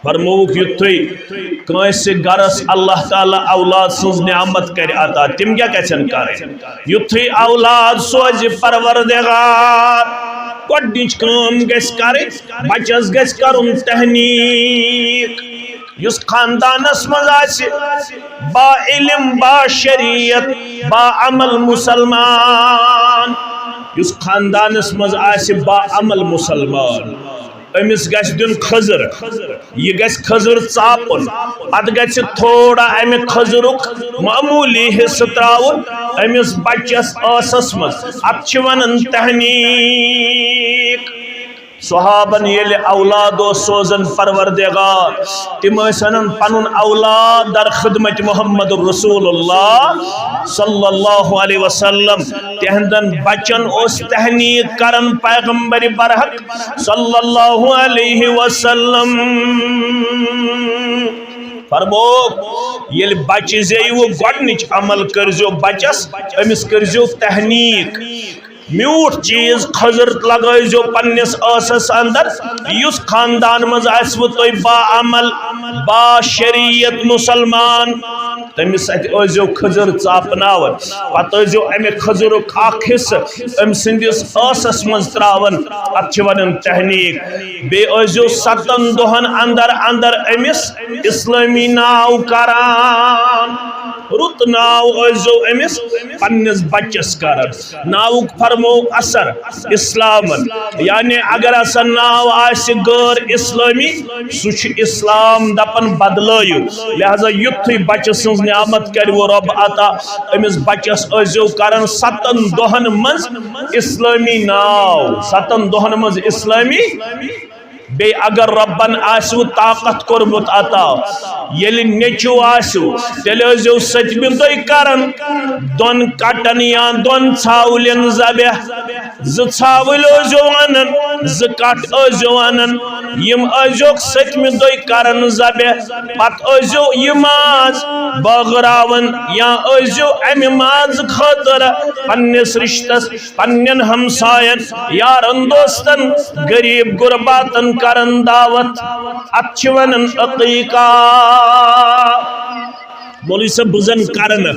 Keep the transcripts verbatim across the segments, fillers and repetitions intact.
فرمووُکھ، یُتھُے کٲنٛسہِ گرس اللہ تعالیٰ اولاد سٕنٛز نعمت کرِ عطا، تِم کیٛاہ گژھن کرٕنۍ؟ یُتھُے اولاد سوزِ پروردگار، گۄڈٕنِچ کٲم گژھِ کرٕنۍ، بچس گژھِ کرُن تحنیٖک۔ یُس خاندانس منٛز آسہِ با علم، با شریعت، با عمل مسلمان، یُس خاندانس منٛز آسہِ با عمل مسلمان، أمِس گژھِ دیُن کھٔزٕر، یہِ گژھِ کھٔزٕر ژاپُن، پتہٕ گژھِ تھوڑا امہِ کھٔزٕرُک معموٗلی حصہٕ ترٛاوُن أمِس بچس ٲسس منٛز۔ اتھ چھِ ونان تحنیٖک۔ صحابن ییٚلہِ اولاد اوس سوزان پروردگار، تِم ٲسۍ انان پنُن اولاد در خدمت محمد رسول اللہ صلی اللہ علیہ وسلم۔ تِہنٛدن بچن اوس تحنیٖک کران پیغمبر برحق صلی اللہ علیہ وسلم۔ فرموو، ییٚلہِ بچہِ زیوٕ، گۄڈٕنِچ عمل کٔرزیو بچس، أمِس کٔرزیو تحنیٖک۔ میوٗٹھ چیٖز کھٔزٕر لگٲوزیو پننِس ٲسس اندر، یُس خاندان منٛز آسِوٕ تُہۍ با عمل، با شریعت مسلمان، تٔمِس اَتھِ ٲسزیو کھٔزٕر ژاپناوان، پتہٕ ٲسزیو امہِ کھٔزٕرُک اکھ حصہٕ أمۍ سٕنٛدِس ٲسس منٛز ترٛاوان، اتھ چھِ ونان تحنیٖک۔ بیٚیہِ ٲسزیو ستن دۄہن اندر اندر أمِس اسلٲمی ناو کران، رُت ناو ٲسزیو أمِس پننِس بچس کران۔ ناوُک فرمو اثر اسلامن، یعنی اگر ہسا ناو آسہِ غٲر اسلٲمی، سُہ چھُ اسلام دپان بدلٲیِو۔ لہذا یُتھُے بچہٕ سٕنٛز نعمت کرِوٕ رۄب عطا، أمِس بچس ٲسۍزیو کران ستن دۄہن منٛز اسلٲمی ناو، ستن دۄہن منٛز اسلٲمی۔ بیٚیہِ اگر رۄبن آسِوٕ طاقت کوٚرمُت عطا، ییٚلہِ نیٚچوٗ آسِوٕ، تیٚلہِ ٲسۍزیو ستمہِ دۄہہِ کران دۄن کٹن یا دۄن ژھاوٕلٮ۪ن ذبح۔ زٕ ژھاوٕلۍ ٲسۍزیو انان، زٕ کٹھ ٲسۍزیو انان، یِم ٲسۍزیوکھ ستمہِ دۄہہِ کران ذبح۔ پتہٕ ٲسۍزیو یہِ ماز بٲگراوان یا ٲسۍزیو امہِ مازٕ خٲطرٕ پننِس رشتس، پننٮ۪ن ہمساین، یارن دوستن، غریب غرباتن کران دعوت۔ اتھ چھِ ونان عقیقہ۔ مولوی صٲب، بہٕ زن کرٕ نہٕ،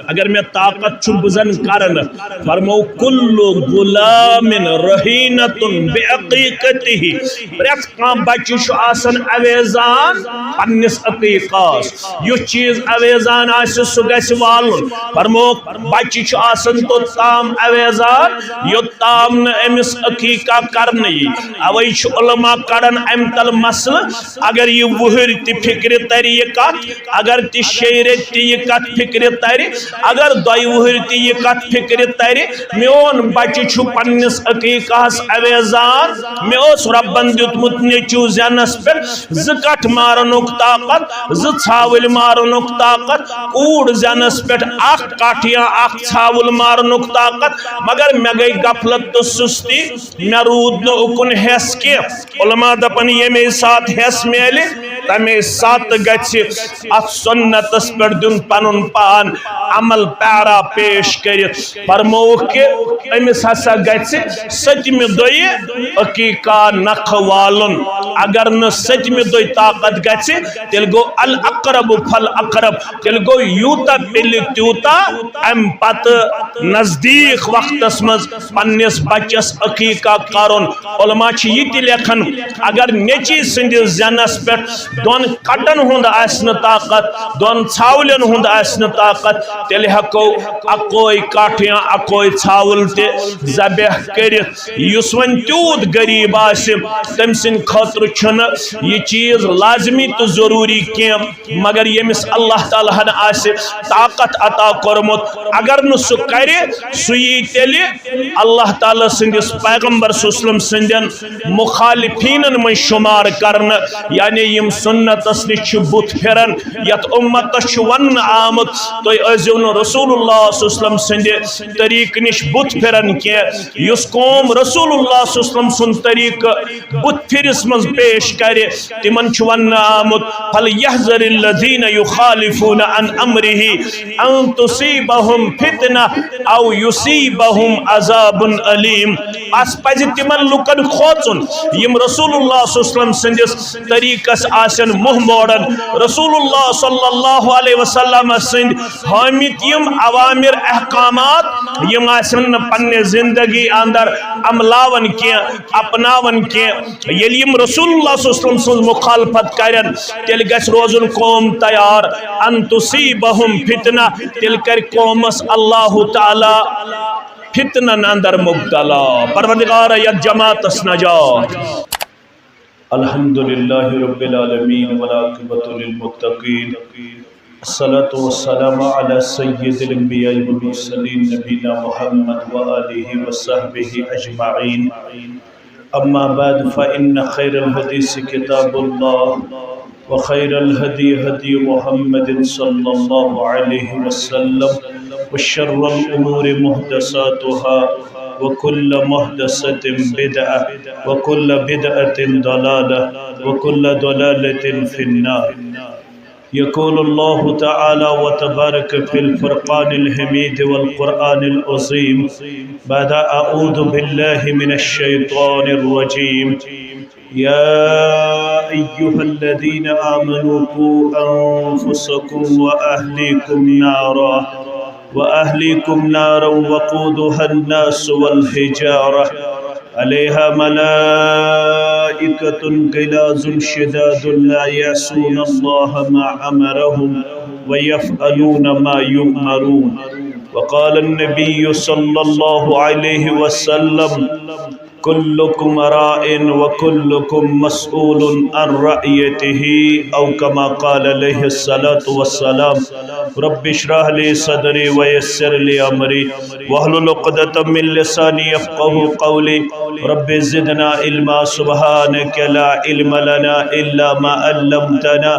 اگر مےٚ طاقت چھُ، بہٕ زن کرٕ نہٕ۔ فرمو، کل غلام رہینۃ بعقیقتہ، پرٛٮ۪تھ کانٛہہ بچہِ چھُ آسان اویزان پننِس عقیقس۔ یُس چیٖز اویزان آسہِ، سُہ گژھِ والُن۔ فرموکھ، بچہِ چھُ آسان توٚت تام اویزان، یوٚت تام نہٕ أمِس عقیقہ کرنہٕ یی۔ اوے چھُ علماء کڑان امہِ تل مسلہٕ، اگر یہِ وُہٕرۍ تہِ فکرِ ترِ یہِ کتھ، اگر تہِ شیٚیہِ ریٚتۍ تہِ یہِ کتھ فکرِ ترِ، اگر دۄیہِ وُہٕرۍ تہِ یہِ کتھ فکرِ ترِ، میون بچہِ چھُ پننِس عقیقہس اویزان۔ مےٚ اوس رۄبن دیُتمُت نیٚچوٗ زینس پٮ۪ٹھ زٕ کٹھ مارنُک طاقت، زٕ ژھاوٕلۍ مارنُک طاقت، کوٗر زینس پٮ۪ٹھ اکھ کٹھ یا اکھ ژھاوُل مارنُک طاقت، مگر مےٚ گٔے غفلت تہٕ سُستی، مےٚ روٗد نہٕ اُکُن حٮ۪س کینٛہہ۔ علماء دپن، ییٚمے ساتہٕ حٮ۪س میلہِ، تمے ساتہٕ گژھِ اتھ سُنتس پٮ۪ٹھ دیُن پنُن پان عمل پیرا پیش کٔرِتھ۔ فرمووُکھ کہِ أمِس ہسا گژھِ ستمہِ دۄہہِ عقیقہ نکھٕ والُن۔ اگر نہٕ ستمہِ دۄہہِ طاقت گژھِ، تیٚلہِ گوٚو الاقرب فالاقرب، تیٚلہِ گوٚو یوٗتاہ پِلہِ تیوٗتاہ امہِ پتہٕ نزدیٖک وقتس منٛز پننِس بچس عقیقہ کرُن۔ علماء چھِ یہِ تہِ لیکھان، اگر نیٚچی سٕنٛدِس زینس پٮ۪ٹھ دۄن کٹن ہُنٛد آسہِ نہٕ طاقت، دۄن ژھاولٮ۪ن ہُنٛد آسہِ نہٕ طاقت، تیٚلہِ ہٮ۪کو اکوے کٹھ یا اکوے ژھاوُل تہِ ذبح کٔرِتھ۔ یُس وۄنۍ تیوٗت غریٖب آسہِ، تٔمۍ سٕنٛدِ خٲطرٕ چھُنہٕ یہِ چیٖز لازمی تہٕ ضروٗری کینٛہہ۔ مگر ییٚمِس اللہ تعالیٰ ہن آسہِ طاقت عطا کوٚرمُت، اگر نہٕ سُہ کرِ، سُہ یی تیٚلہِ اللہ تعالیٰ سٕنٛدِس پیغمبر صلی اللہ علیہ وسلم سٕنٛدٮ۪ن مخالفینن منٛز شمار کرنہٕ، یعنی یِم سُنتس نِش چھِ بُتھ پھِران، یتھ اُمتس چھُ وننہٕ آمُت، تُہۍ ٲسۍزیو نہٕ رسول اللہ صلی اللہ علیہ وسلم سٕنٛدِ طریٖقہٕ نِش بُتھ پھِران کینٛہہ۔ یُس قوم رسول اللہ صلی اللہ علیہ وسلم سُنٛد طریٖقہٕ بُتھ پھِرِس منٛز پیش کرِ، تِمن چھُ وننہٕ آمُت، "فلیحذر الذین یخالفون عن امرہ ان تصیبہم فتنہ او یصیبہم عذاب علیم"۔ اس پزِ تِمن لُکن کھوژُن، یِم رسول اللہ صلی اللہ علیہ وسلم سٕنٛدِس طریٖقس آسہِ آسن منہ موڑن۔ رسول اللہ صلی اللہ علیہ وسلم سٕنٛدۍ ہٲمٕتۍ یِم اوامر احکامات، یِم آسن نہٕ پننہِ زندگی اندر عملاون کینٛہہ، اپناون کینٛہہ۔ ییٚلہِ یِم رسول اللہ صلی اللہ علیہ وسلم سٕنٛز مخالفت کرن، تیٚلہِ گژھِ روزُن قوم تیار، ان تصیبہم فتنہ، تیٚلہِ کرِ قومس اللہ تعالیٰ فتنن اندر مبتلا۔ پروردگار، یتھ جماعتس نجات۔ الحمد لله رب العالمين والعاقبة للمتقين. الصلاة والسلام على سيد الأنبياء والمرسلين نبينا محمد وآله وصحبه أجمعين. أما بعد، فإن خير الحديث كتاب الله، وخير الهدي هدي محمد صلى الله عليه وسلم، وشر الأمور محدثاتها، وكل محدثة بدعة، وكل بدعة ضلالة، وكل ضلالة في النار. يقول الله تعالى وتبارك في الفرقان الحميد والقرآن العظيم بعد أعوذ بالله من الشيطان الرجيم. يا أيها الذين آمنوا قوا أنفسكم وأهليكم نارا، وأهليكم نارا وقودها الناس والحجارة، عليها ملائكة غلاظ شداد لا يعصون الله ما أمرهم ويفعلون ما يؤمرون. وقال النبي صلى الله عليه وسلم: كلكم راع وكلكم مسؤول عن رعيته، أو كما قال عليه الصلاة والسلام. رب اشرح لي صدري ويسر لي أمري واحلل عقدة من لساني يفقهوا قولي. رب زدنا علما، سبحانك لا علم لنا إلا ما علمتنا،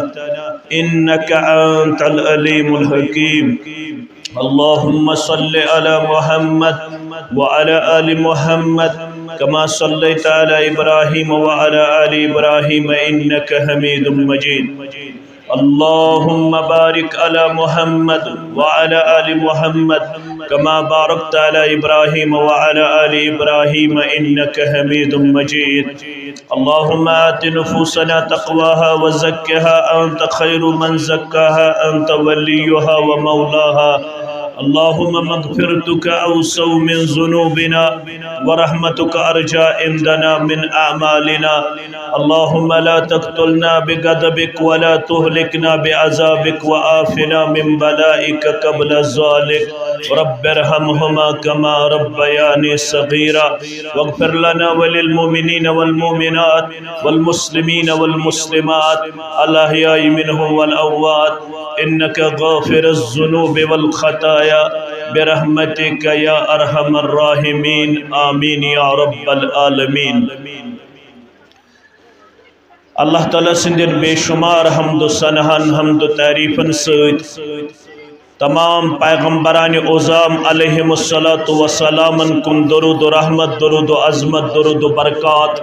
إنك أنت العليم الحكيم. اللهم صل على محمد وعلى آل محمد كما صليت على إبراهيم وعلى آل إبراهيم إنك حميد مجيد. اللهم بارك على محمد وعلى آل محمد كما باركت على إبراهيم وعلى آل إبراهيم إنك حميد مجيد. اللهم آت نفوسنا تقواها وزكها أنت خير من زكاها أنت وليها ومولاها. اللهم مغفرتك أوسع من ذنوبنا ورحمتك أرجى عندنا من أعمالنا. اللهم لا تقتلنا بغضبك ولا تهلكنا بعذابك وعافنا من بلائك قبل ذلك. رب ارحمهما كما ربياني صغيرا. واغفر لنا وللمؤمنين والمؤمنات والمسلمين والمسلمات الأحياء منهم والأموات، إنك غافر الذنوب والخطايا، برحمتك يا أرحم الراحمين. آمين يا رب العالمين. اللہ تعالیٰ سٕنٛدٮ۪ن بے شمار حمد و ثناہن، حمد و تعریفن سۭتۍ تمام پیغمبران عظام علیہم الصلوۃ والسلامن کُن درود و رحمت، درود و عظمت، درود و برکات،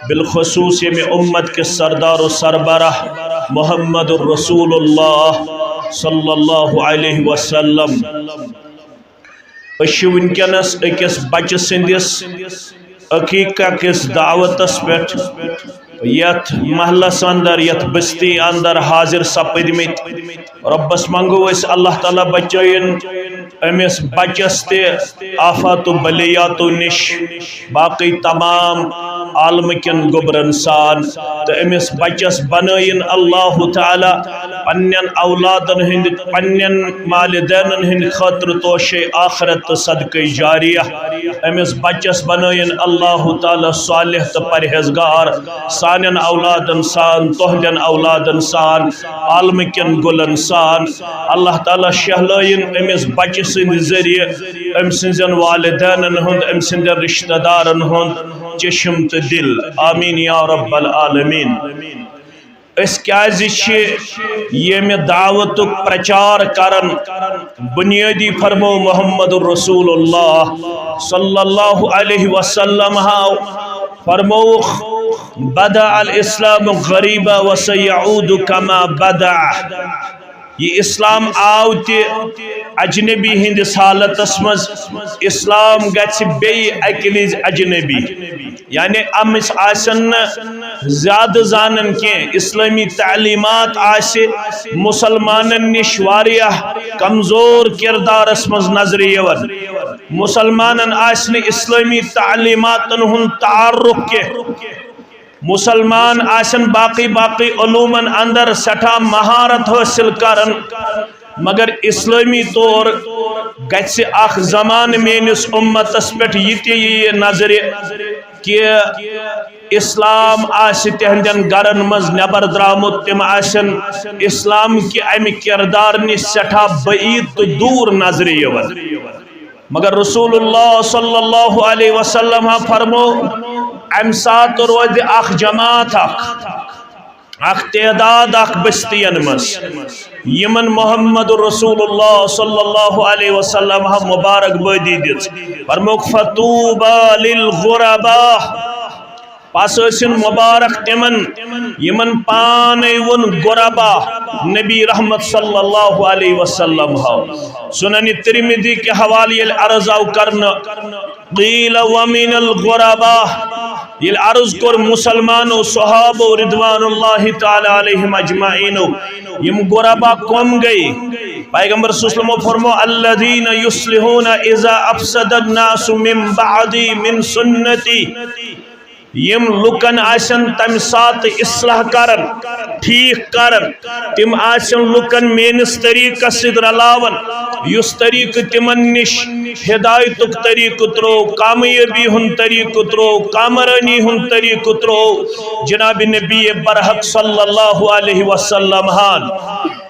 بالخصوص ییٚمہِ امت کِس سردار و سربراہ محمد رسول اللہ صلی اللہ علیہ وسلم۔ أسۍ چھِ وٕنکیٚنَس أکِس بچہٕ سٕنٛدِس عقیقہ کِس دعوتس پٮ۪ٹھ یتھ محلس اندر، یتھ بستی اندر حاضر سپدمٕتۍ۔ رۄبس منٛگو أسۍ، اللہ تعالیٰ بچٲیِن أمِس بچس تہِ آفات و بلیاتو نِش، باقٕے تمام عالمہٕ کٮ۪ن گوٚبرن سان، تہٕ أمِس بچس بنٲیِن اللہ تعالیٰ پننٮ۪ن اولادن ہٕنٛدِ، پننٮ۪ن والدینن ہٕنٛدِ خٲطرٕ توشے آخرت تہٕ صدقے جاریہ۔ أمِس بچس بنٲیِن اللہ تعالیٰ صالح تہٕ پرہیزگار، سانٮ۪ن اولادن سان، تُہنٛدٮ۪ن اولادن سان، عالمہٕ کٮ۪ن گُلن سان۔ اللہ تعالیٰ شہلٲیِن أمِس بچہِ سٕنٛدِ ذٔریعہٕ أمۍ سٕنٛزٮ۪ن والدینن ہُنٛد، أمۍ سٕنٛدٮ۪ن رشتہٕ دارن ہُنٛد چشم تہٕ دل۔ آمین یا رب العالمین۔ أسۍ کیازِ چھِ ییٚمہِ دعوتُک پرچار کران؟ بنیٲدی فرمو محمد رسول اللہ صلی اللہ علیہ وسلم ہاو فرمووُکھ، بدأ الاسلام غریبا وسیعود کما بدأ۔ یہِ اسلام آو تہِ اجنبی ہٕنٛدِس حالتس منٛز۔ اسلام گژھِ بیٚیہِ اکہِ وِزِ اجنبی، یعنی أمِس آسن نہٕ زیادٕ زانن کینٛہہ۔ اسلٲمی تعلیمات آسہِ مسلمانن نِش واریاہ کمزور کردارس منٛز نظرِ یِوان۔ مسلمانن آسہِ نہٕ اسلٲمی تعلیماتن ہُنٛد تعارف کینٛہہ۔ مسلمان آسن باقی باقی علومن اندر سٹھا مہارت حٲصل کرن، مگر اسلٲمی طور گژھِ اکھ زمانہٕ میٲنِس امتس پٮ۪ٹھ یہِ تہِ یہِ نظرِ کہ اسلام آسہِ تِہنٛدٮ۪ن گرن منٛز نٮ۪بر درٛامُت، تِم آسن اسلام کہِ امہِ کردار نِش سٮ۪ٹھاہ بعید تہٕ دوٗر نظرِ یِوان۔ مگر رسول اللہ صلی اللہ علیہ وسلم ہا فرمو، امہِ ساتہٕ روزِ اکھ جماعت اکھ، اکھ تعداد اکھ بستین منٛز، یِمن محمد رسول اللہ صلی اللہ علیہ وسلم ہا مبارک بٲدی دِژ۔ فرموکھ، "فطوبى للغرباء"، پس ٲسِن مبارک تِمن یِمن پانے ووٚن غربا نبی رحمت صلی اللہ علیہ وسلم ہو۔ سنن ترمذی کہِ حوالہٕ ییٚلہِ عرض آو کرنہٕ، قیل ومن الغرباء، ییٚلہِ عرض کوٚر مسلمانو صحابو رضوان اللہ تعالی علیہم اجمعینو، یِم غربا کم گٔے؟ پیغمبر صلی اللہ علیہ وسلمو فرمو، الذین یصلحون اذا افسد الناس من بعدی من سنتی، یِم لُکن آسن تمہِ ساتہٕ اصلاح کران، ٹھیک کران، تِم آسن لُکن میٲنِس طریقس سۭتۍ رلاوان، یُس طریقہٕ تِمن نِش ہدایتُک طریقہٕ ترٛوو، کامیٲبی ہُنٛد طریقہٕ ترٛوو، کامرٲنی ہُنٛد طریقہٕ ترٛوو جناب نبی برحق صلی اللہ علیہ وسلم ہن۔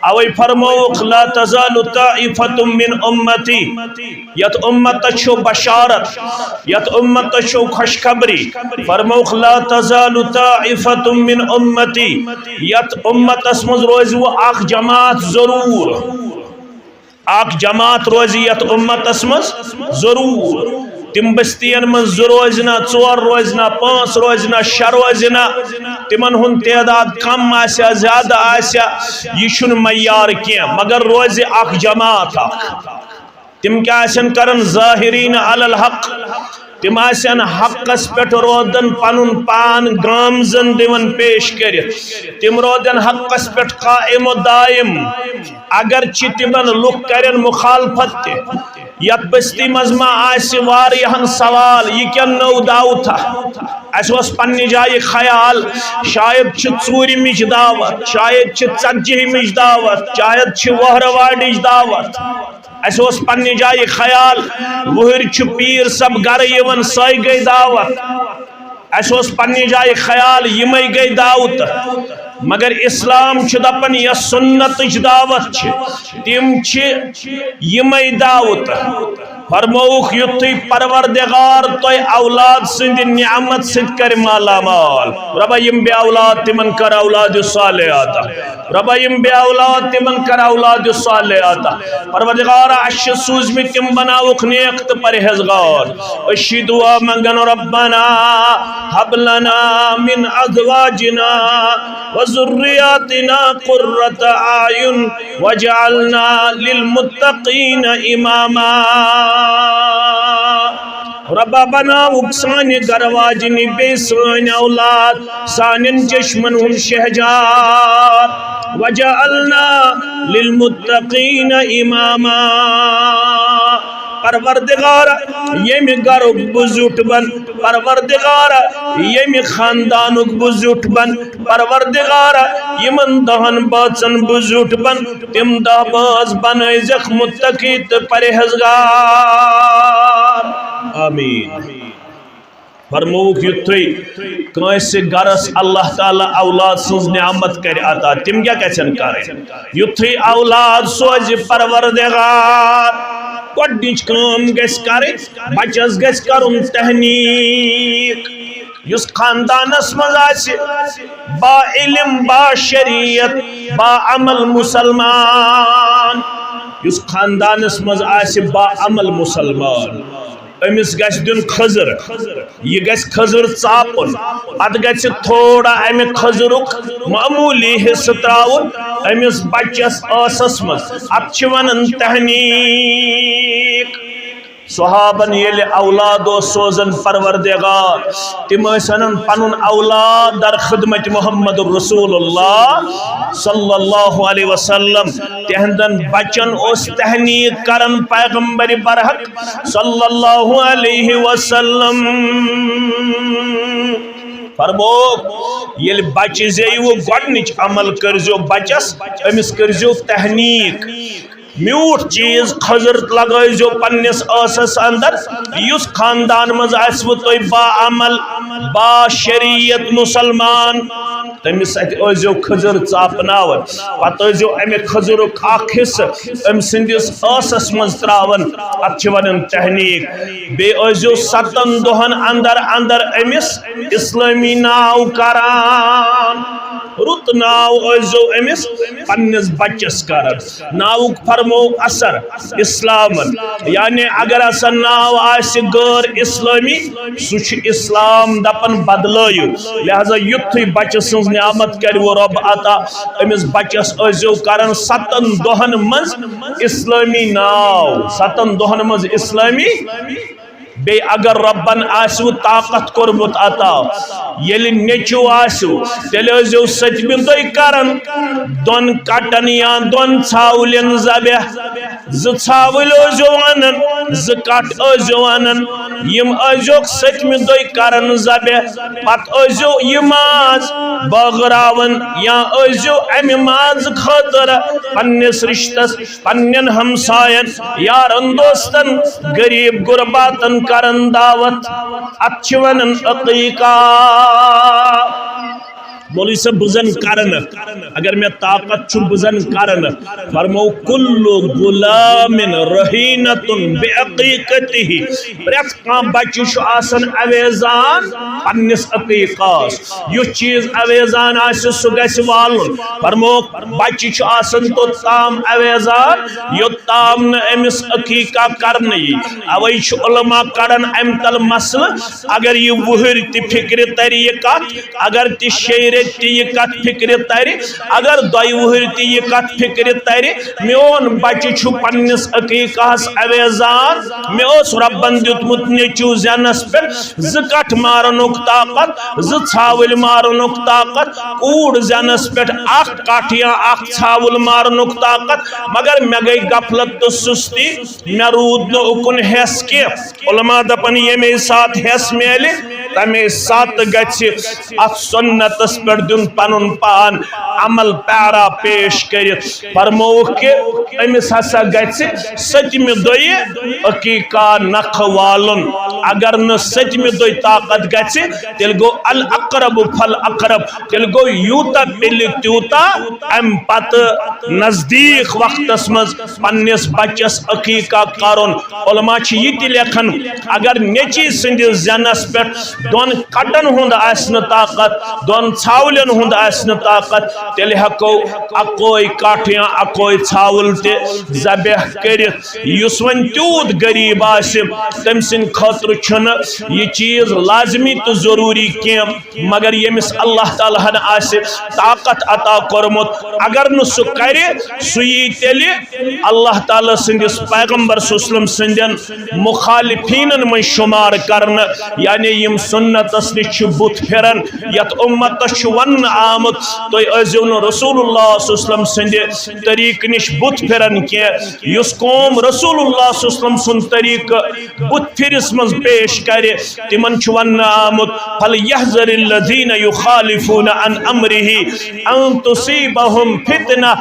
اوے فرمووُکھ، لا تزال طائفة من امتی، یتھ امتس چھو بشارت، یتھ امتس چھو خوشخبری۔ فرمووُکھ، لا تزال طائفة من امتی، یتھ امتس منٛز روزِ وۄنۍ اکھ جماعت ضرور، اکھ جماعت روزِ یتھ امتس منٛز ضرور۔ تِم بستین منٛز زٕ روزِ نہ، ژور روزِ نہ، پانٛژھ روزِ نہ، شےٚ روزِ نہ، تِمن ہُنٛد تعداد کم آسہِ یا زیادٕ آسہِ، یہِ چھُنہٕ معیار کینٛہہ، مگر روزِ اکھ جماعت اکھ۔ تِم کیٛاہ آسن کران؟ ظاہرین علی الحق، تِم آسن حقس پٮ۪ٹھ روزان، پنُن پان گامزن دِوان پیش کٔرِتھ، تِم روزن حقس پٮ۪ٹھ قائم و دائم۔ اگرچہ تِمن لُکھ کرن مخالفت تہِ، یتھ بستی منٛز ما آسہِ واریاہن سوال، یہِ کیٛاہ نٔو دعوتھا؟ اسہِ اوس پننہِ جایہِ خیال، شاید چھِ ژوٗرِمِچ دعوت، شاید چھِ ژتجِہمِچ دعوت، شاید چھِ وہرٕ واڈِچ دعوت۔ اسہِ اوس پننہِ جایہِ خیال، وُہٕرۍ چھُ پیٖر صٲب گرٕ یِوان، سۄے گٔے دعوت۔ اسہِ اوس پننہِ جایہِ خیال، یِمے گٔے دعوت، مگر اسلام چھُ دپان، یۄس سنتٕچ دعوت چھِ، تِم چھِ یِمے دعوت۔ فرمووُکھ، یُتھُے پروردگار تۄہہِ اولاد سٕنٛدِ نعمت سۭتۍ کرِ مالا مال، رۄبا، یِم بے اولاد، تِمن کر اولاد صالح عطا۔ رۄبا، یِم بے اولاد، تِمن کر اولاد صالح عطا۔ پروردگارا، اَسہِ چھِ سوٗزمٕتۍ، تِم بناوُکھ نیک تہٕ پرہیزگار۔ أسۍ چھِ دعا منگان، ربنا هب لنا من ازواجنا وذرياتنا قرة اعين واجعلنا للمتقين اماما۔ رۄبا، بناوُکھ سانہِ گرٕ واجنہِ بیٚیہِ سٲنۍ اولاد سانٮ۪ن چشمن ہُنٛد شہجار۔ واجعلنا للمتقین اماما۔ پروردگار، ییٚمہِ گرُک بہٕ زیُٹھ بن، پروردگار، ییٚمہِ خاندانُک بہٕ زیُٹھ بن، پروردگار، یِمن دہن بٲژن بہٕ زیُٹھ بن، تِم دہ بٲژ بنٲیزٮ۪کھ متقی تہٕ پرہیزگار۔ آمین۔ فرمووُکھ، یُتھُے کٲنٛسہِ گرس اللہ تعالیٰ اولاد سٕنٛز نعمت کرِ عطا، تِم کیٛاہ گژھن کرٕنۍ؟ یُتھُے اولاد سوزِ پروردگار، گۄڈٕنِچ کٲم گژھِ کرٕنۍ، بچس گژھِ کرُن تحنیٖک۔ یُس خاندانس منٛز آسہِ با علم، با شریعت، با عمل مسلمان، یُس خاندانس منٛز آسہِ با عمل مسلمان، أمِس گژھِ دیُن کھٔزٕر، یہِ گژھِ کھٔزٕر ژاپُن، پتہٕ گژھِ تھوڑا امہِ کھٔزٕرُک معموٗلی حصہٕ ترٛاوُن أمِس بچس ٲسس منٛز۔ اتھ چھِ ونان تحنیٖک۔ صحابن ییٚلہِ اولاد اوس سوزان پروردگار، تِم ٲسۍ انان پنُن اولاد در خدمت محمد رسول اللہ صلی اللہ علیہ وسلم۔ تہندن بچن اوس تحنیٖک کران پیغمبر برحق صلی اللہ علیہ وسلم۔ فرموو، ییٚلہِ بچہِ زیوٕ، گۄڈنِچ عمل کٔرزیو بچس، أمِس کٔرزیو تحنیٖک۔ میوٗٹھ چیٖز کھٔزٕر لگٲوزیو پننِس ٲسس اندر، یُس خاندان منٛز آسِوٕ تُہۍ با عمل، با شریعت مسلمان، تٔمِس اَتھِ ٲسۍزیو کھٔزٕر ژاپناوان، پتہٕ ٲسۍزیو اَمہِ کھٔزٕرُک اکھ حصہٕ أمۍ سٕنٛدِس ٲسس منٛز ترٛاوان۔ اَتھ چھِ وَنان تحنیٖک۔ بیٚیہِ ٲسۍزیو ستن دۄہن اندر اندر أمِس اسلٲمی ناو کران، رُت ناو ٲسۍزیو أمِس پننِس بچس کران۔ ناوُک فرموو اثر اسلامن، یعنی اگر ہسا ناو آسہِ غٲر اسلٲمی، سُہ چھُ اسلام دپان بدلٲیِو۔ لہذا یُتھُے بچہٕ سٕنٛز نعمت کرِوٕ رۄب عطا، أمِس بچس ٲسۍزیو کران ستن دۄہن منٛز اسلٲمی ناو، ستن دۄہن منٛز اسلٲمی۔ بیٚیہِ اگر رۄبن آسِوٕ طاقت کوٚرمُت عطا، ییٚلہِ نیٚچوٗ آسِوٕ، تیٚلہِ ٲسۍزیو سٔتمہِ دۄہہِ کران دۄن کٹن یا دۄن ژھاوٕلٮ۪ن ذبح۔ زٕ ژھاوٕلۍ ٲسۍزیو انان، زٕ کٹھ ٲسۍزیو انان، یِم ٲسۍزیوکھ سٔتمہِ دۄہہِ کران ذبح۔ پتہٕ ٲسۍزیو یہِ ماز بٲگراوان یا ٲسۍزیو امہِ مازٕ خٲطرٕ پننِس رشتس، پننٮ۪ن ہمساین، یارن دوستن، غریب غرباتن کران دعوت۔ اتھ چھِ ونان عقیقہ۔ مولوی صٲب، بہٕ زن کرٕ نہٕ، اگر مےٚ طاقت چھُ، بہٕ زن کرٕ نہٕ۔ فرموو، کل غلام رہینۃ بعقیقتہ، پرٛٮ۪تھ کانٛہہ بچہِ چھُ آسان اویزان پننِس عقیقس۔ یُس چیٖز اویزان آسہِ، سُہ گژھِ والُن۔ فرموو، بچہِ چھُ آسان توٚت تام اویزان، یوٚت تام نہٕ أمِس عقیقہ کرنہٕ یی۔ اوے چھُ علماء کڑان امہِ تل مسلہٕ، اگر یہِ وُہٕرۍ تہِ فکرِ ترِ یہِ کتھ، اگر تہِ شیٚیہِ ریٚتۍ تہِ یہِ کتھ فکرِ ترِ، اگر دۄیہِ وُہٕرۍ تہِ یہِ کتھ فکرِ ترِ، میون بچہِ چھُ پننِس عقیقہس اویزان، مےٚ اوس رۄبن دیُتمُت نیٚچوٗ زینس پٮ۪ٹھ زٕ کٹھ مارنُک طاقت، زٕ ژھاوٕلۍ مارنُک طاقت، کوٗر زینس پٮ۪ٹھ اکھ کٹھ یا اکھ ژھاوُل مارنُک طاقت، مگر مےٚ گٔے غفلت تہٕ سُستی، مےٚ روٗد نہٕ اُکُن ہٮ۪س کینٛہہ۔ علماء دپن، ییٚمے ساتہٕ ہٮ۪س میلہِ، تمے ساتہٕ گژھِ اتھ سُنتس پٮ۪ٹھ دیُن پنُن پان عمل پیرا پیش کٔرِتھ۔ فرمووُکھ کہِ أمِس ہسا گژھِ سٔتمہِ دۄہہِ عقیقہ نکھٕ والُن۔ اگر نہٕ سٔتمہِ دۄہہِ طاقت گژھِ، تیٚلہِ گوٚو الاقرب فالاقرب، تیٚلہِ گوٚو یوٗتاہ پِلہِ تیوٗتاہ امہِ پتہٕ نزدیٖک وقتس منٛز پننِس بچس عقیقہ کرُن۔ علماء چھِ یہِ تہِ لیکھان، اگر نیٚچی سٕنٛدِس زینس پٮ۪ٹھ دۄن کٹن ہُنٛد آسہِ نہٕ طاقت، دۄن ژھاولٮ۪ن ہُنٛد آسہِ نہٕ طاقت، تیٚلہِ ہٮ۪کو اکوے کٹھ یا اکوے ژھاوُل تہِ ذبح کٔرِتھ۔ یُس وۄنۍ تیوٗت غریٖب آسہِ، تٔمۍ سٕنٛدِ خٲطرٕ چھُنہٕ یہِ چیٖز لازمی تہٕ ضروٗری کینٛہہ۔ مگر ییٚمِس اللہ تعالیٰ ہن آسہِ طاقت عطا کوٚرمُت، اگر نہٕ سُہ کرِ، سُہ یی تیٚلہِ اللہ تعالیٰ سٕنٛدِس پیغمبر صلی اللہ علیہ وسلم سٕنٛدٮ۪ن مخالفینن منٛز شمار کرنہٕ، یعنی یِم سُنتس نِش چھِ بُتھ پھِران، یتھ اُمتس چھُ وننہٕ آمُت، تُہۍ ٲسۍزیو نہٕ رسول اللہ صلی اللہ علیہ وسلم سٕنٛدِ طریقہٕ نِش بُتھ پھِران کینٛہہ۔ یُس قوم رسول اللہ صلی اللہ علیہ وسلم سُنٛد طریقہٕ بُتھ پھِرِس منٛز پیش کرِ، تِمن چھُ وننہٕ آمُت، "فَلْيَحْذَرِ الَّذِينَ يُخَالِفُونَ عَنْ أَمْرِهِ أَنْ تُصِيبَهُمْ فِتْنَةٌ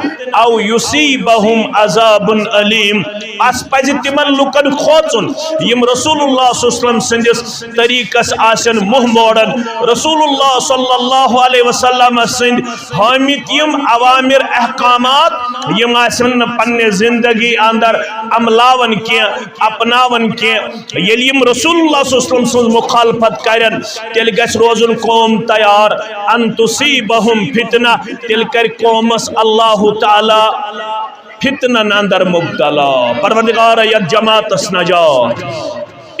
أَوْ يُصِيبَهُمْ عَذَابٌ أَلِيمٌ۔" پس پزِ تِمن لُکن کھوژُن، یِم رسول اللہ صلی اللہ علیہ وسلم سٕنٛدِس طریقس آسن منہ موڑن۔ رسول اللہ صلی اللہ علیہ وسلم سٕنٛدۍ ہٲمٕتۍ یِم اوامر احکامات، یِم آسن نہٕ پننہِ زندگی اندر عملاون کینٛہہ، اپناون کینٛہہ۔ ییٚلہِ یِم رسول اللہ صلی اللہ علیہ وسلم سٕنٛز مخالفت کرن، تیٚلہِ گژھِ روزُن قوم تیار، ان تصیبہم فتنہ، تیٚلہِ کرِ قومس اللہ تعالیٰ فتنن اندر مبتلا۔ پروردگار، یتھ جماعتس نجات۔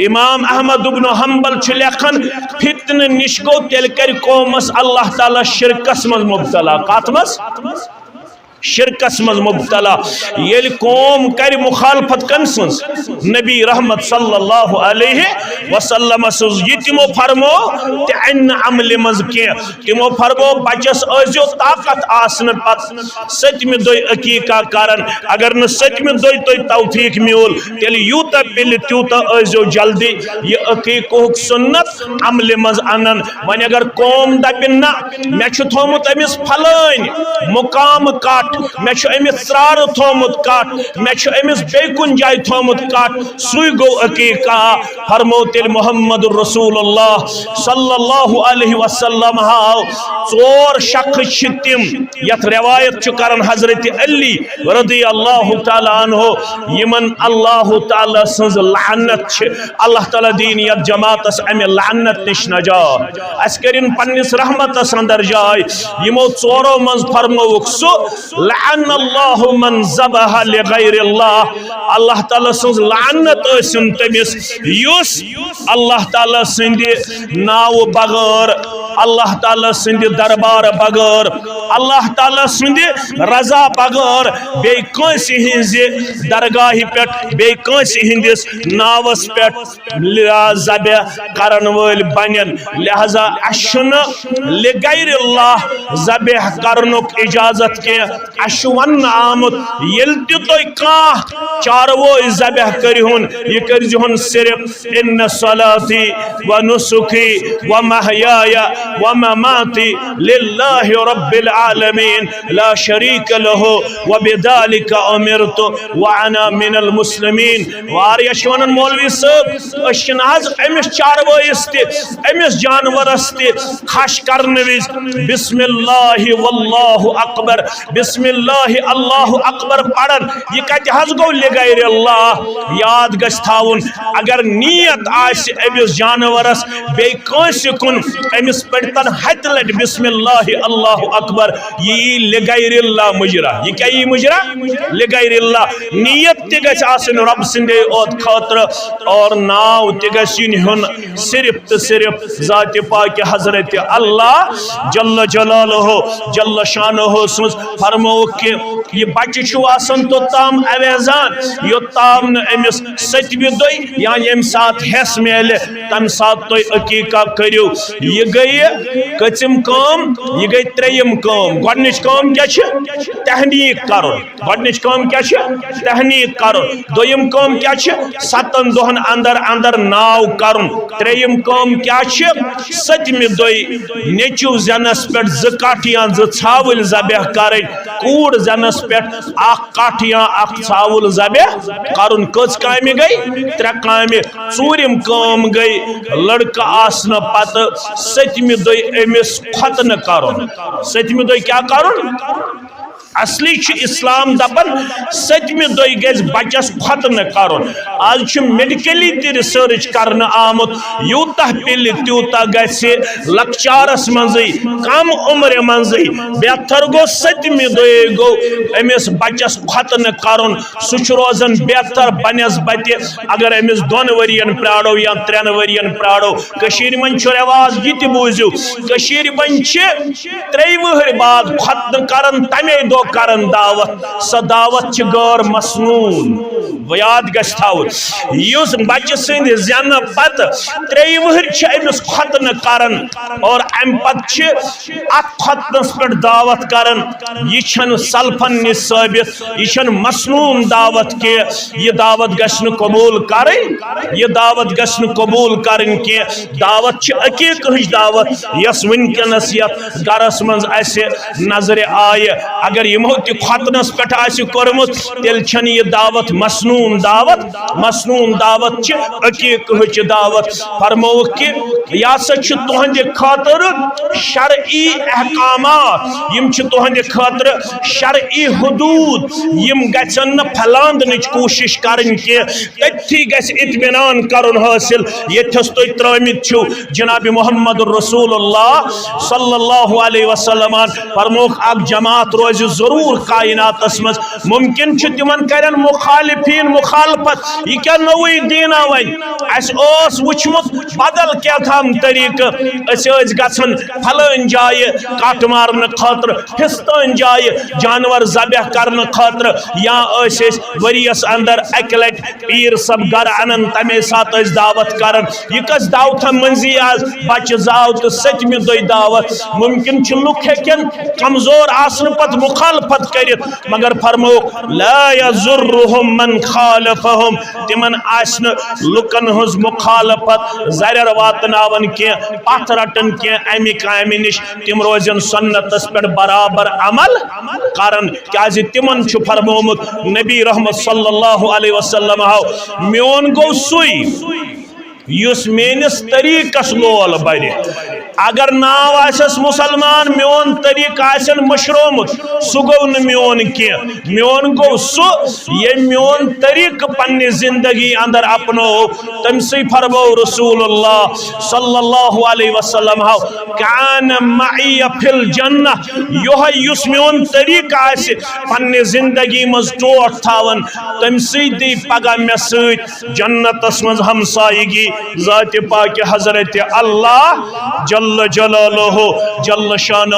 امام احمد ابن حنبل چھُ لیکھان، فتنہٕ نِش گوٚو، تیٚلہِ کرِ قومس اللہ تعالیٰ شرکس منٛز مبتلا۔ کتھ منٛز؟ شرکس منٛز مبتلا۔ ییٚلہِ قوم کرِ مخالفت کٔمۍ سٕنٛز؟ نبی رحمت صلی اللہ علیہ وسلم سٕنٛز۔ یہِ تِمو فرمو تہِ انہِ نہٕ عملہِ منٛز کینٛہہ۔ تِمو فرمو، بچس ٲسۍزیو طاقت آسنہٕ پتہٕ ستمہِ دۄہہِ عقیقہ کران۔ اگر نہٕ ستمہِ دۄہہِ تۄہہِ توفیق میوٗل، تیٚلہِ یوٗتاہ پِلہِ تیوٗتاہ ٲسۍزیو جلدی۔ یہِ عقیقُک سُنت عملہِ منٛز انان۔ وۄنۍ اگر قوم دپہِ، نہ، مےٚ چھُ تھوٚومُت أمِس فلٲنۍ مقام کٹ، مےٚ چھُ أمِس ژرارٕ تھوٚومُت کٹ، مےٚ چھُ أمِس بیٚیہِ کُنہِ جایہِ تھوٚومُت کٹ، سُے گوٚو عقیقہ۔ فرمو تیٚلہِ محمد رسول اللہ صلی اللہ علیہ وسلم ہاو، ژور شخص چھِ تِم، یتھ روایت چھُ کران حضرت علی رضی اللہ تعالیٰ عنہ، یمن اللہ تعالیٰ سٕنٛز لعنت چھِ۔ اللہ تعالیٰ دِیِن یتھ جماعتس امہِ لعنت نِش نجات۔ اسہِ کٔرِن پننِس رحمتس اندر جاے۔ یمو ژورو منٛز فرمووُکھ سُہ، لعن اللہ من ذبح لغیر اللہ۔ اللہ تعالیٰ سٕنٛز لعنت ٲسِن تٔمِس، یُس اللہ تعالیٰ سٕنٛدِ ناوٕ بغٲر، اللہ تعالیٰ سٕنٛدِ دربارٕ بغٲر، اللہ تعالیٰ سٕنٛدِ رضا بغٲر بیٚیہِ کٲنٛسہِ ہٕنٛزِ درگاہہِ پٮ۪ٹھ، بیٚیہِ کٲنٛسہِ ہٕنٛدِس ناوس پٮ۪ٹھ ذبح کرن وٲلۍ بنن۔ لہذا اسہِ چھُنہٕ لغیر اللہ ذبح کرنُک اجازت کینٛہہ۔ اسہِ چھُ وننہٕ آمُت، ییٚلہِ تہِ تُہۍ کانٛہہ چاروٲے ذبح کٔرِہُن، یہِ کٔرۍزِہُن صرف، ان صلاتی و نسکی و محیای و مماتی للہ رب العالمین لا شریک لہ و بذالک امرت و انا من المسلمین۔ واریاہ چھِ ونان، مولوی صٲب، أسۍ چھِنہٕ حظ أمِس چاروٲیِس تہِ، أمِس جانورس تہِ کھش کرنہٕ وِزِ بسم اللہ واللہ اکبر، بسم اللہ اللہ اکبر پران؟ یہِ کتہِ حظ گوٚو لغیر اللہ؟ یاد گژھِ تھاوُن، اگر نیت آسہِ أمِس جانورس بیٚیہِ کٲنٛسہِ کُن، أمِس پٔرۍتن ہتہِ لٹہِ بسم اللہ اللہ اکبر، یہِ یی لغیر اللہ مُجرا۔ یہِ کیٛاہ یی مُجرا؟ لغیر اللہ۔ نیت تہِ گژھِ آسٕنۍ رۄب سٕنٛدے اوت خٲطرٕ، اور ناو تہِ گژھِ یِنۍ ہیوٚن صرف تہٕ صرف ذاتِ پاکِ حضرت اللہ جل جلالہ جل شانہ سٕنٛز۔ فرمووُکھ کہِ یہِ بچہِ چھُ آسان توٚتام اویزان، یوٚتام نہٕ أمِس ستمہِ دۄہہِ یا ییٚمہِ ساتہٕ حٮ۪س میلہِ، تَمہِ ساتہٕ تُہۍ عقیٖقہ کٔرِو۔ یہِ گٔیہِ کٔژِم کٲم؟ یہِ گٔے ترٛیٚیِم کٲم۔ گۄڈٕنِچ کٲم کیٛاہ چھِ؟ تحنیٖک کَرُن۔ گۄڈٕنِچ کٲم کیٛاہ چھِ؟ تحنیٖک کَرُن۔ دوٚیِم کٲم کیٛاہ چھِ؟ ستَن دۄہَن اندر اندر ناو کَرُن۔ ترٛیٚیِم کٲم کیٛاہ چھِ؟ ستمہِ دۄہہِ نیٚچِو زٮ۪نَس پٮ۪ٹھ زٕ کَٹھ یا زٕ ژھاوٕلۍ ذبح کَرٕنۍ۔ کوٗر زٮ۪نَس پٮ۪ٹھ اَکھ کَٹھ یا اَکھ ژھاوُل ذبح کَرُن۔ کٔژ کامہِ گٔے؟ ترٛےٚ کامہِ۔ ژوٗرِم کٲم گٔے لڑکہٕ آسنہٕ پتہٕ ستمہِ دۄہہِ أمِس ختنہٕ کرُن۔ ستمہِ دۄہہِ کیٛاہ کرُن؟ اصلی چھُ اسلام دپان ستمہِ دۄہہِ گژھِ بچس ختنہٕ کرُن۔ آز چھُ میڈیکلی تہِ ریسرچ کرنہٕ آمُت، یوٗتاہ پِلہِ تیوٗتاہ گژھِ لۄکچارس منٛزٕے، کم عمرِ منٛزٕے۔ بہتر گوٚو ستمہِ دۄہے گوٚو أمِس بچس ختنہٕ کرُن۔ سُہ چھُ روزان بہتر بنسبتہِ اگر أمِس دۄن ؤرین پرٛارو یا ترٛٮ۪ن ؤرین پرٛارو۔ کٔشیٖرِ منٛز چھُ رٮ۪واج یہِ تہِ بوٗزِو، کٔشیٖرِ منٛز چھِ ترٛیٚیہِ وٕہٕرۍ بعد ختنہٕ کران، تَمے دۄہ کران دعوت۔ سۄ دعوت چھِ غٲر مسنوٗن۔ وۄنۍ یاد گژھِ تھاوُن، یُس بچہٕ سٕنٛدِ زٮ۪نہٕ پتہٕ ترٛیٚیہِ وٕہٕرۍ چھِ أمِس ختنہٕ کران اور اَمہِ پتہٕ چھِ اتھ ختنس پٮ۪ٹھ دعوت کران، یہِ چھنہٕ سلفن نِش ثٲبت، یہِ چھنہٕ مسنون دعوت کینٛہہ۔ یہِ دعوت گژھِ نہٕ قبول کرٕنۍ، یہِ دعوت گژھِ نہٕ قبول کرٕنۍ کینٛہہ۔ دعوت چھِ عقیقہٕچ دعوت، یۄس وٕنکیٚنس یتھ گرس منٛز اسہِ نظرِ آیہِ۔ اگر یِمو تہِ ختنس پٮ۪ٹھ آسہِ کوٚرمُت، تیٚلہِ چھنہٕ یہِ دعوت مسنون دعوت۔ مسنون دعوت چھِ عقیقہٕچ دعوت۔ فرمووُکھ کہِ یہِ ہسا چھُ تُہنٛدِ خٲطرٕ شرعی احکامات، یِم چھِ تُہنٛدِ خٲطرٕ شرعی حدوٗد، یِم گژھن نہٕ پھلاندنٕچ کوٗشش کرٕنۍ کینٛہہ۔ تٔتھی گژھِ اطمینان کرُن حٲصِل، ییٚتھس تُہۍ ترٲمٕتۍ چھِو جناب محمد رسول اللہ صلی اللہ علیہ وسلمن۔ فرمووُکھ، اکھ جماعت روزِ ضرور کائناتس منٛز۔ ممکن چھُ تِمن کرن مخالفین مخالفت، یہِ کیٛاہ نوٚوُے دیٖنا وۄنۍ؟ اَسہِ اوس وُچھمُت بدل کیٛاہ تام طریٖقہٕ، أسۍ ٲسۍ گژھان فلٲنۍ جایہِ کٹھ مارنہٕ خٲطرٕ، فِستٲنۍ جایہِ جانور ذبح کرنہٕ خٲطرٕ، یا ٲسۍ أسۍ ؤریَس اندر اَکہِ لٹہِ پیٖر صٲب گرٕ انان، تمے ساتہٕ ٲسۍ دعوت کران۔ یہِ کس دعوتہ منٛزی آز بچہِ زاو تہٕ ستمہِ دۄہہِ دعوت۔ ممکن چھُ لُکھ ہیٚکن کمزور آسنہٕ پتہٕ مخالفت کٔرِتھ، مگر فرمووُکھ، "لا یضرهم من خالفهم"، تِمن آسہِ نہٕ لُکن ہٕنٛز مخالفت ضرر واتناوان کینٛہہ، پتھ رٹان کینٛہہ امہِ کامہِ نِش۔ تِم روزن سنتس پٮ۪ٹھ برابر عمل کران، کیازِ تِمن چھُ فرمومُت نبی رحمت صلی اللہ علیہ وسلم ہو، "میون گوٚو سُے یُس میٲنِس طریٖقس لول بَرِ۔ اگر ناو آسٮ۪س مُسلمان، میون طریٖقہٕ آسٮ۪ن مٔشرومُت، سُہ گوٚو نہٕ میون کینٛہہ۔ میون گوٚو سُہ، ییٚمۍ میون طریٖقہٕ پننہِ زندگی اندر اپنوو۔" تٔمۍ سٕے فرموو رسول اللہ صلی اللہ علیہ وسلم ہو، "کان معی فی الجنہ"، یۄہے یُس میون طریٖقہٕ آسہِ پننہِ زندگی منٛز ٹوٹھ تھاوان، تٔمۍ سٕے دی پگاہ مےٚ سۭتۍ جنتس منٛز ہمسایگی ذاتِ پاکِ حضرت اللہ جل جلالہ جل شانہ۔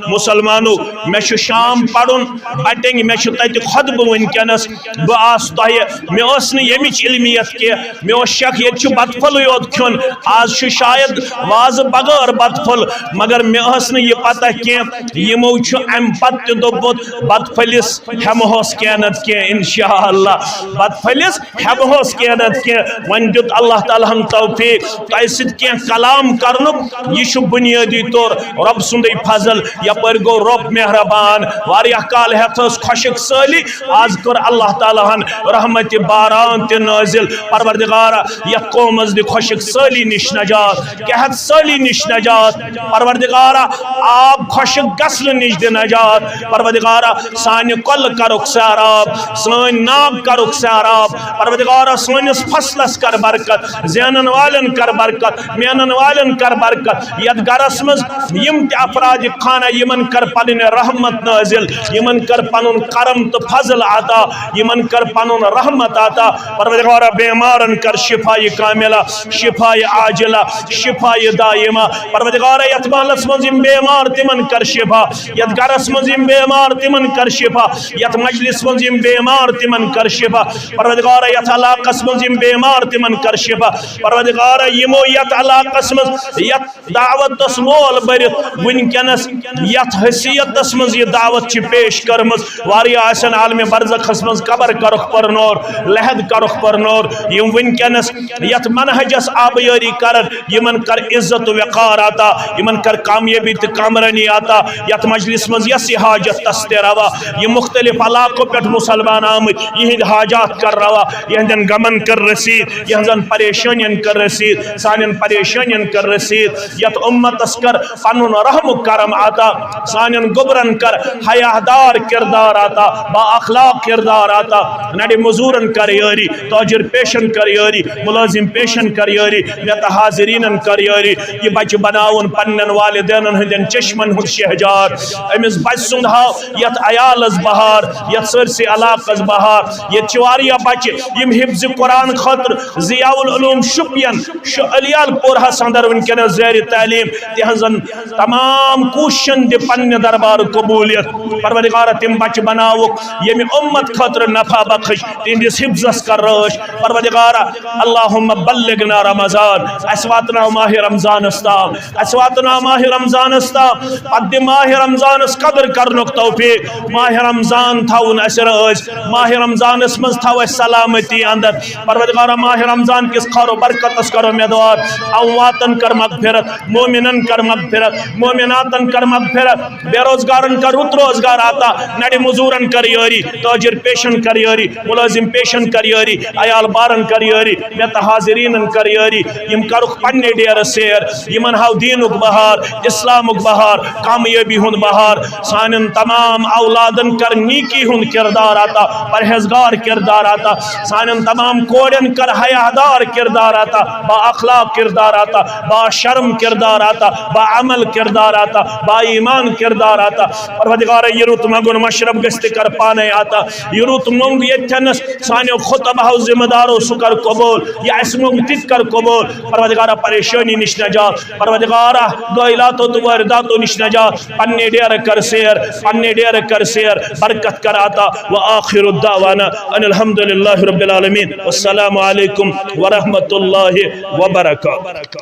مسلمانو، مےٚ چھُ شام پرُن بٹنگ، مےٚ چھُ تتہِ خطبہٕ وٕنکیٚنس۔ بہٕ آس تۄہہِ، مےٚ ٲس نہٕ ییٚمِچ علمیت کینٛہہ، مےٚ اوس شک ییٚتہِ چھُ بتہٕ پھوٚلٕے یوت کھیوٚن، آز چھُ شاید وازٕ بغٲر بتہٕ پھوٚل، مگر مےٚ ٲس نہٕ یہِ پتہ کینٛہہ۔ یِمو چھُ امہِ پتہٕ تہِ دوٚپمُت، بتہٕ پھٔلِس ہٮ۪مہوس کینٛہہ نتہٕ کینٛہہ، انشاءاللہ بتہٕ پھٔلِس ہٮ۪مہوس کینٛہہ نتہٕ کینٛہہ۔ وۄنۍ دیُت اللہ تعالیٰ ہن توفیق تۄہہِ سۭتۍ کینٛہہ کلام کرنُک۔ یہِ چھُ بُنیٲدی طور رۄب سُنٛدٕے فضل۔ یپٲرۍ گوٚو رۄب مہربان، واریاہ کال ہٮ۪تھ ٲس خۄشک سٲلی، آز کٔر اللہ تعالیٰ ہن رحمتِ باران تہِ نٲزِل۔ پروردگارا، یتھ قومس دِ خۄشک سٲلی نِش نجات، قحط سٲلی نِش نجات۔ پروردگارا، آب خۄشک گژھنہٕ نِش دِ نجات۔ پروردگارا، سانہِ کۄلہٕ کرُکھ سیراب، سٲنۍ ناگ کرُکھ سیراب۔ پروردگارا، سٲنِس فصلس کر برکت، زینن والٮ۪ن کر برکت، مینن والٮ۪ن کر برکت۔ یتھ گرس منٛز یِم تہِ افراد خانہ، یِمن کر پنٕنۍ رحمت نٲزِل، یِمن کر پنُن کرم تہٕ فضل عطا، یِمن کر پنُن رحمت عطا۔ پروردگارا، بیمارن کر شفا کاملہ، شفا عاجلہ، شفا دائمہ۔ پروردگارا، یتھ محلس منٛز یِم بیمار، تِمن کر شفا۔ یتھ گرس منٛز یِم بیمار، تِمن کر شفا۔ یتھ مجلس منٛز یِم بیمار، تِمن کر شفا۔ پروردگارا، یتھ علاقس منٛز یِم بیمار، تِمن کر شفا۔ پروردگارا، یِمو یتھ علاقس منٛز یتھ دعوتس لول بٔرِتھ وٕنکیٚنس یتھ حیثیتس منٛز یہِ دعوت چھِ پیش کٔرمٕژ، واریاہ آسن عالمِ برزخس منٛز، قبر کرُکھ پرنور، لحد کرُکھ پرنور۔ یِم وٕنکیٚنس یتھ منہجس آبیٲری کرن، یِمن کر عزت و وقار عطا، یِمن کر کامیٲبی تہٕ کامرٲنی عطا۔ یتھ مجلس منٛز یۄس یہِ حاجت تس تہِ روا، یِم مختلف علاقو پٮ۪ٹھ مسلمان آمٕتۍ، یِہنٛدۍ حاجات کر روا، یِہنٛدٮ۪ن غمن کر رسیٖد، یِہنٛزن پریشٲنین کر رسیٖد، سانٮ۪ن پریشٲنین کر رسیٖد۔ یتھ امتس کر پنُن رحم و کرم عطا، سانٮ۪ن گوٚبرن کر حیادار کردار عطا، با اخلاق کردار عطا۔ نڑِ مزورن کر یٲری، تاجر پیشن کر یٲری، ملازم پیشن کر یٲری، مےٚ تہٕ حاضرینن کر یٲری۔ یہِ بچہِ بناوُن پننٮ۪ن والدینن ہٕنٛدٮ۪ن چشمن ہُنٛد شہجار۔ أمِس بچہِ سُنٛد ہاو یتھ عیالس بہار، یتھ سٲرسٕے علاقس بہار۔ ییٚتہِ چھِ واریاہ بچہِ یِم حفظ قرآن خٲطرٕ ضیاء العلوم شُپین، شُ-، علی الپورہس اندر وٕنکیٚنس زیر تعلیٖم، تِہنٛزن تمام کوٗششن دِ پننہِ دربار قبولیت۔ پروردگارا، تِم بچہِ بناوُکھ ییٚمہِ امت خٲطرٕ نفع بخش، تِہنٛدِس حفظس کر رٲچھ۔ پروردگارا، اللہم بلغنا رمضان، اسہِ واتناو ماہِ رمضانس تام، اسہِ واتناو ماہِ رمضانس تام، پتہٕ دِ ماہِ رمضانس قدر کرنُک توفیق۔ ماہِ رمضان تھاوُن اسہِ رٲضۍ، ماہِ رمضانس منٛز تھاو اسہِ سلامتی اندر۔ پروردگارا، ماہِ رمضان کِس خیر و برکتس کرو مےٚ دعا، امواتن کر مغفرت، مومنن کر مغفرت، مومناتن کر مغفرت، بے روزگارن کر رُت روزگار عطا، نڑِ مزورن کر یٲری، تاجر پیشن کر یٲری، ملازم پیشن کر یٲری، عیال بارن کر یٲری، مےٚ تہٕ حاضرینن کر یٲری۔ یِم کرُکھ پننہِ ڈیرٕ سیر، یِمن ہاو دینُک بہار، اسلامُک بہار، کامیٲبی ہُنٛد بہار۔ سانٮ۪ن تمام اولادن کر نیکی ہُنٛد کردار عطا، پرہیزگار کردار عطا۔ سانٮ۪ن تمام کورٮ۪ن کر حیادار کردار عطا، با اخلاق کردار عطا، با شرم کردار عطا، با عمل کردار عطا، با ایمان کردار عطا۔ پروردگارا، یہِ رُت منٛگُن مشرب گژھِ تہِ کر پانے عطا۔ یہِ رُت موٚنگ ییٚتھٮ۪نس سانیو خطبہو ذمہ دارو سُہ کر قبول، یہِ اَسہِ موٚنگ تہِ تہِ کر قبول۔ پروردگارا، پریشٲنی نِش نجات، پروردگارا، دٲخلاتو تہٕ وٲرداتو نِش نجات۔ پننہِ ڈیرٕ کر سیر، پننہِ ڈیرٕ کر سیر، برکت کر عطا۔ وآخر دعوانا ان الحمد للہ رب العالمین۔ والسلام علیکم ورحمۃ اللہ وبرکاتہ۔